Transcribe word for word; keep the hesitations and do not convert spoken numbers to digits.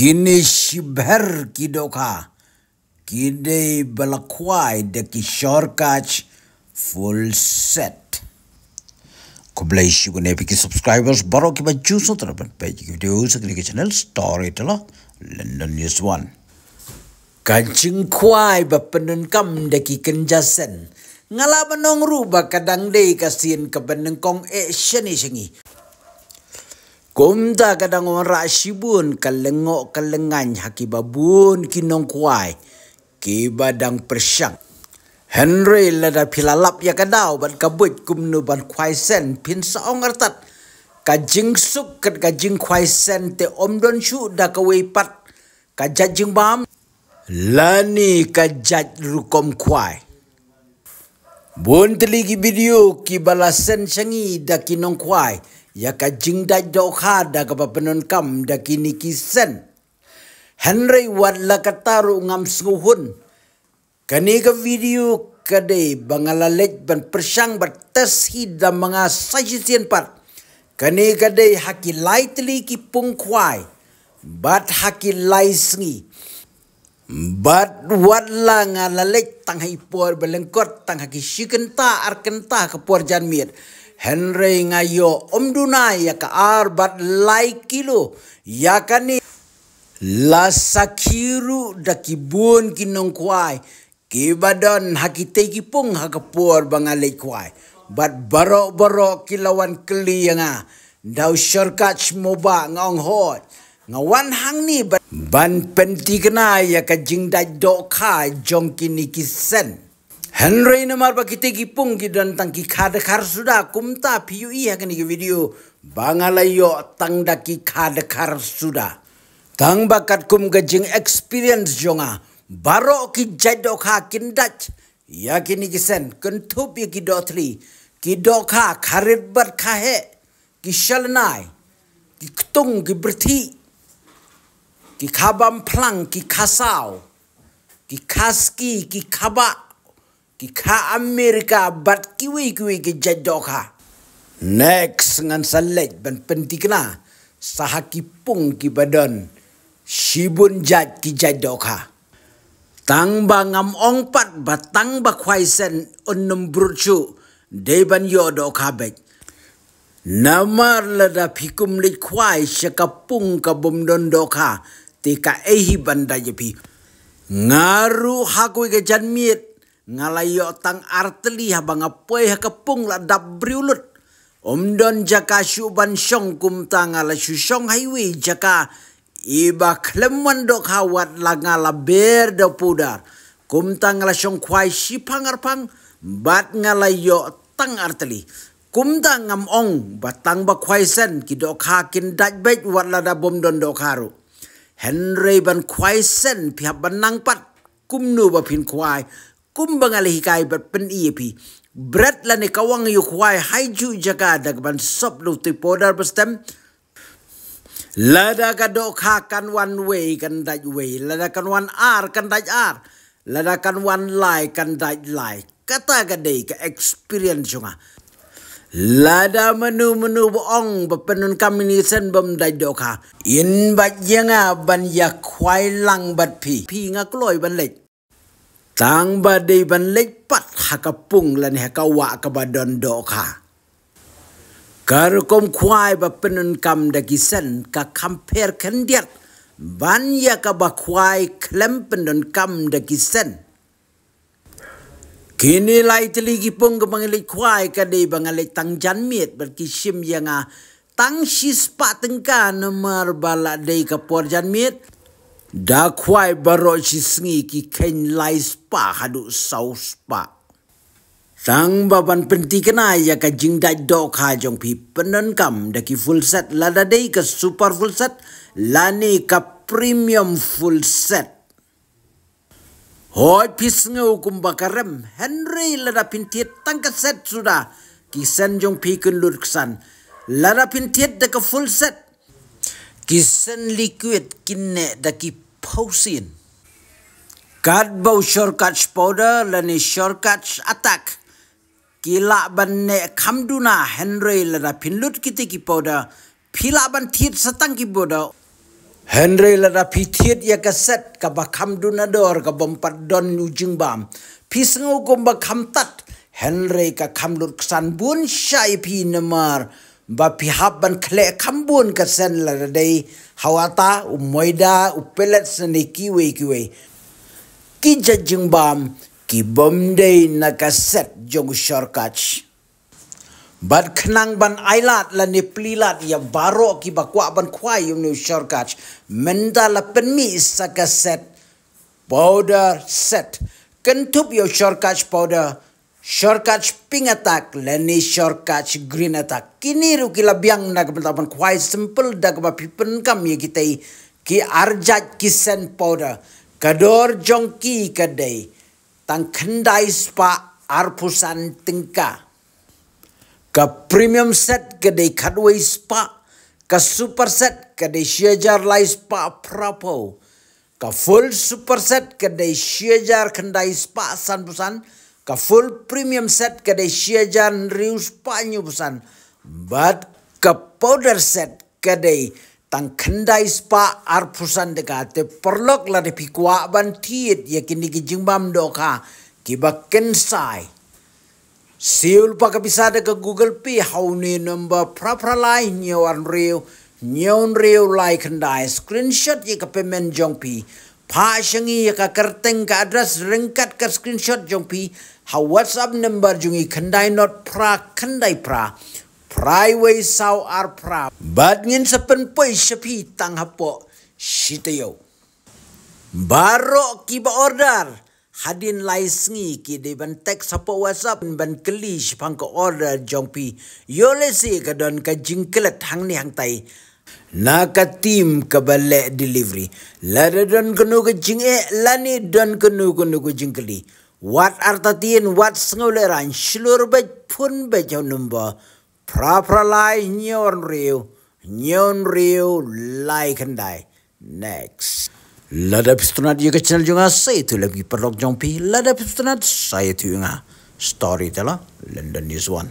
Kine shibher ki dohkha ki dei ba la khwai da ki shortcut full set. Khublei shibun ïa phi ki subscribers baroh kiba ju sngewtynnat ban peit ki video sa kane ka channel Storyteller London News One. Ka jingkhwai ba pyndonkam da ki kynja sen, nga lah ban ong ruh ba ka dang dei ka sien kaba nyngkong eh shane sha ngi. Kumta ka dang wanrah shibun ka lyngngoh ka lyngngaiñ ha kiba bun ki nongkhwai kiba dang pyrshang. Hynrei lada phi la lap ïa ka daw bad ka buit kumno ban khwai sen, phin sa ong artat, ka jingsuk kat ka jingkhwai sen te ym don shuh da kawei pat ka jait jingbam lane ka jait rukom khwai. Bun tylli ki video kiba la send sha ngi da ki nongkhwai ïa ka jingdait dohkha da kaba pyndonkam da kine ki sen. Hynrei wat la katta ruh ngam sngewhun. Kane ka video ka dei ba nga la leit ban pyrshang bad test hi da ma nga sa shisien pat. Kane ka dei ha ki lai tylli ki pung khwai bad ha ki lai sngi. Bad wat la nga la leit tang ha i por ba lyngkot tang ha ki shi kynta ar kynta ka por janmiet, hynrei nga ïoh ym duna ïa ka ar bad lai kilo ïa kane. La sakhi ruh da ki bun ki nongkhwai kiba don ha kitei ki pung ha ka por ba nga leit khwai. Bad baroh baroh ki la wan kylli ïa nga, daw shortcut mo ba, nga ong hooid. Nga wan hangne ban, ban pynthikna ïa ka jingdait dohkha jong kine ki sen. Hynrei namar ba kitei ki pung ki don tang ki kha dkhar suda, kumta phi ïohi ha kane ka video ba nga la ïoh tang da ki kha dkhar suda. Tang ba katkum ka jing experience jong nga, baroh ki jait dohkha kin dait ïa kine ki sen, kynthup ïa ki dohthli, ki dohkha, kha rit bad kha heh, ki shalynai, ki ktung, ki byrthih, ki kha bamphlang, ki kha saw, ki kha ski, ki kha bah, ki kha America bad kiwei kiwei ki jait dohkha. Next ngan sa leit ban pynthikna sa ha ki pung kiba don shibun jait ki jait dohkha. Tang ba ngam ong pat ba tang ba khwai sen un ym brut shuh, dei ban ïoh dohkha beit. Namar lada phi kum leit khwai sha ka pung ka bym don dohkha, te kaei hi ban dait ïa phi. Nga ruh ha kawei ka janmiet nga la ïoh tang ar tylli haba nga poi ha ka pung la dap briew lut. Ym don jaka shuh ban shong, kumta nga la shu shong ha iwei jaka iba khlem wan dohkha wat la nga la ber da powder. Kumta nga la shong khwai shiphang arphang bad nga la ïoh tang ar tylli. Kumta ngam ong ba tang ba khwai sen ki dohkha kin dait beit wat lada bym don dohkha ruh. Hynrei ban khwai sen phi hap ban nang pat kumno ba phin khwai, kumba nga la hikai bad pyni ïa phi. Bret lane kawang ïa u khwai ha i juh jaka da kaban sop da utei powder ba stem. Lada ka dohkha kan wan wei kan dait wei, lada kan wan ar kan dait ar, lada kan wan lai kan dait lai. Kata ka dei ka experience jong nga. Lada mano mano ba ong ba pyndonkam ïa kine ki sen bym dait dohkha, in bad ïa nga ban ïa khwai lang bad phi. Phi, nga kloi ban leit. Tang ba dei ban leit pat ha ka pung lane ha ka wah kaba don dohkha. Ka rukom khwai ba pyndonkam da ki sen ka kham pher khyndiat ban ïa kaba khwai khlem pyndonkam da ki sen. Kine lai tylli ki pung kaba nga leit khwai ka dei ba nga leit tang janmiet bad ki shim ïa nga tang shispah tyngka namar ba la dei ka por janmiet. Da khwai baroh shi sngi ki kheiñ lai spah haduh saw spah. Tang ba ban pynthikna ïa ka jingdait dohkha jong phi, pyndonkam da ki full set, lada dei ka super full set lane ka premium full set. Hooid phi sngew kumba ka rem, hynrei lada phin thied tang ka set suda, ki sen jong phi kin lut ksan. Lada phin thied da ka full set, ki sen liquid kin neh da ki phew sien. Katba u shortcut powder lane shortcut attack ki lah ban neh kham duna, hynrei lada phin lut kitei ki powder, phi lah ban thied sa tang ki powder. Hynrei lada phi thied ïa ka set kaba kham duna dor, kabym pat don u jingbam, phi sngew kumba kham tat, hynrei ka kham lut ksan bun shai phi namar ba phi hap ban khleh kham bun ka sen lada dei ha u ata, u moida, u pellets ne kiwei kiwei ki jait jingbam kibym dei na ka set jong u Sure Catch. Bad khnang ban ailad lane plie lad ïa baroh kiba kwah ban khwai ïa une u Sure Catch, mynta la pynmih sa ka set, powder set, kynthup ïa u Sure Catch powder, Sure Catch Pink Attack lane Sure Catch Green Attack. Kine ruh ki la biang na ka bynta ban khwai simple da kaba phi pyndonkam ïa kitei ki arjait ki sen powder. Ka dor jong ki ka dei tang khyndai spah arphew san tyngka. Ka premium set ka dei khatwei spah, ka super set ka dei shi hajar lai spah phraphew, ka full super set ka dei shi hajar khyndai spah sanphew san, ka full premium set ka dei shi hajar hynriew spah hynñiewphew san, bad ka powder set ka dei tang khyndai spah arphew san tyngka. Te paralok, lada phi kwah ban thied ïa kine ki jingbam dohkha kiba kynsai, siew lypa ka pisa da ka Google Pay ha une u number phra phra lai hynñiew ar hynriew hynñiew hynriew lai khyndai. Screenshot ïa ka payment jong phi, phah sha ngi ïa ka kyrteng, ka address ryngkat ka screenshot jong phi ha WhatsApp number jong ngi, khyndai nod phra khyndai phra phra wei saw ar phra. Bad ngin sa pynpoi sha phi tang hapoh shi taïew. Baroh kiba order, hadien lai sngi ki dei ban text hapoh WhatsApp ban kylli shaphang ka order jong phi, ïoh lehse ka don ka jingklet hangne hangtai na ka team kaba leh delivery. Lada don kano ka jingeh lane don kano kano ka jingkylli, wat artatien, wat sngewlehraiñ, shlur beit, phone beit ha u number phra phra lai hynñiew ar hynriew hynñiew hynriew lai khyndai. Next. Lada phi sngewtynnat ïa ka channel jong nga, sa ïathuh lem ki paralok jong phi. Lada phi sngewtynnat, sa ïathuh ïa nga. Storyteller, London News One.